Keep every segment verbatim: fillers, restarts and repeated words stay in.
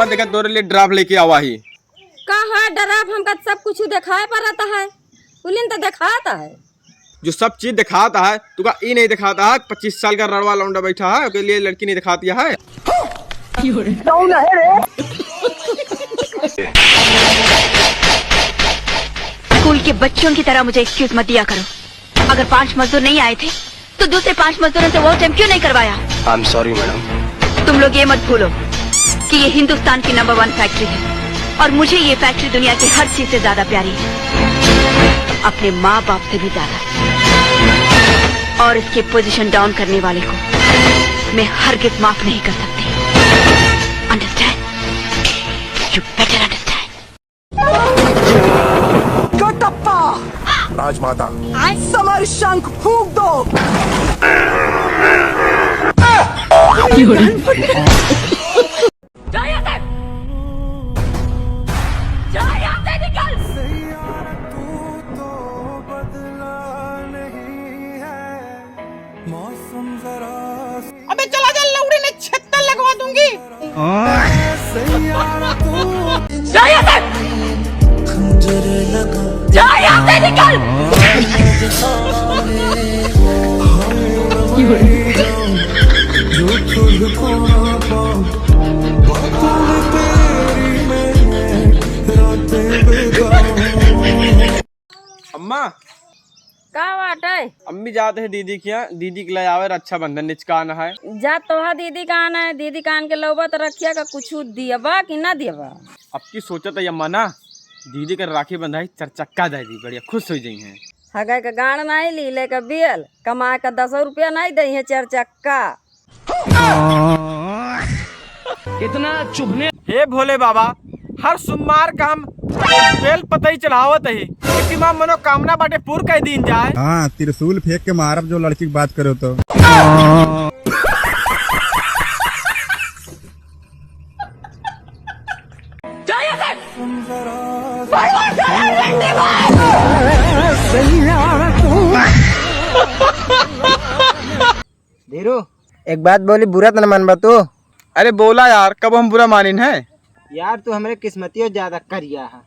देखा, तोरे लिए ड्राप लेके आवा ही। का है ड्राप? हमका सब कुछ देखाए पड़ता है, उलिन तो देखाता है। जो सब चीज देखाता है, तुका ई नहीं देखाता है, पच्चीस साल का रड़वा लौंडा बैठा है, ओके लिए लड़की नहीं देखाती है। कौन है रे? स्कूल के बच्चों की तरह मुझे एक्सक्यूज मत दिया करो। अगर पांच मजदूर नहीं आए थे, तो दूसरे पांच मजदूरों से ओवरटाइम क्यों नहीं करवाया? I'm sorry, madam। तुम लोग ये मत भूलो कि ये हिंदुस्तान की नंबर वन फैक्ट्री है और मुझे ये फैक्ट्री दुनिया की हर चीज से ज्यादा प्यारी है, अपने माँ बाप से भी ज्यादा। और इसके पोजीशन डाउन करने वाले को मैं हरगिज माफ नहीं कर सकती। Understand? You better understand. Kattappa, Rajmata, समर शंख फूंक दो। जा यहाँ से! जा यहाँ से, निकल! अबे चला जा लौड़ी, नहीं छत्तर लगवा दूंगी। जा यहाँ से! जा यहाँ से, निकल! अम्मा। का बाटे? अम्मी जात है दीदी के यहाँ, दीदी के ले आवे रक्षाबंधन निचकान है। जा तोहा दीदी का आना है, दीदी का आन के लौबा तो रखिया का कुछ दियबा कि ना दियबा? अब की सोचत है अम्मा ना, दीदी के राखी बंधाई, चरचक्का दे दी, बढ़िया खुश हो जाई हैं। हगाई का गाड़ नहीं ली, लेकर बियल, कमाए का दसो रुपया नहीं दे हैं, चरचक्का। इतना चुभने। हे भोले बाबा, हर सोमवार का हम बेल पतई चढ़ावत ही, लेकिन माँ मनोकामना बाटे पूर कर दीन जाए। हाँ, त्रिशूल फेंक के मारब जो लड़की की बात करो तो। धीरू, एक बात बोली, बुरा तो न मानबा तू? अरे बोला यार, कब हम बुरा मानिन है? यार, तू हमरे किस्मतियो ज्यादा करिया है।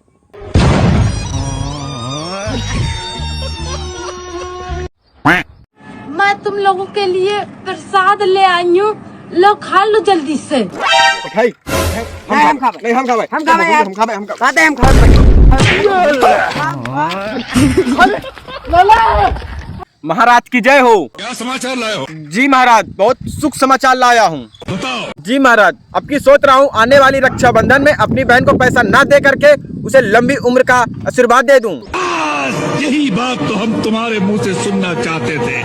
मैं तुम लोगों के लिए प्रसाद ले आई हूँ, लो खा लो जल्दी से। उठाई। नहीं, हम खाबे। नहीं, हम खाबे। हम खाबे यार। हम खाबे, हम खाबे। कहते हम खाबे। महाराज की जय हो। क्या समाचार लाए हो? जी महाराज, बहुत सुख समाचार लाया हूँ। बताओ। जी महाराज, अब की सोच रहा हूँ आने वाली रक्षाबंधन में अपनी बहन को पैसा ना दे करके उसे लंबी उम्र का आशीर्वाद दे दूँ। बस, यही बात तो हम तुम्हारे मुंह से सुनना चाहते थे।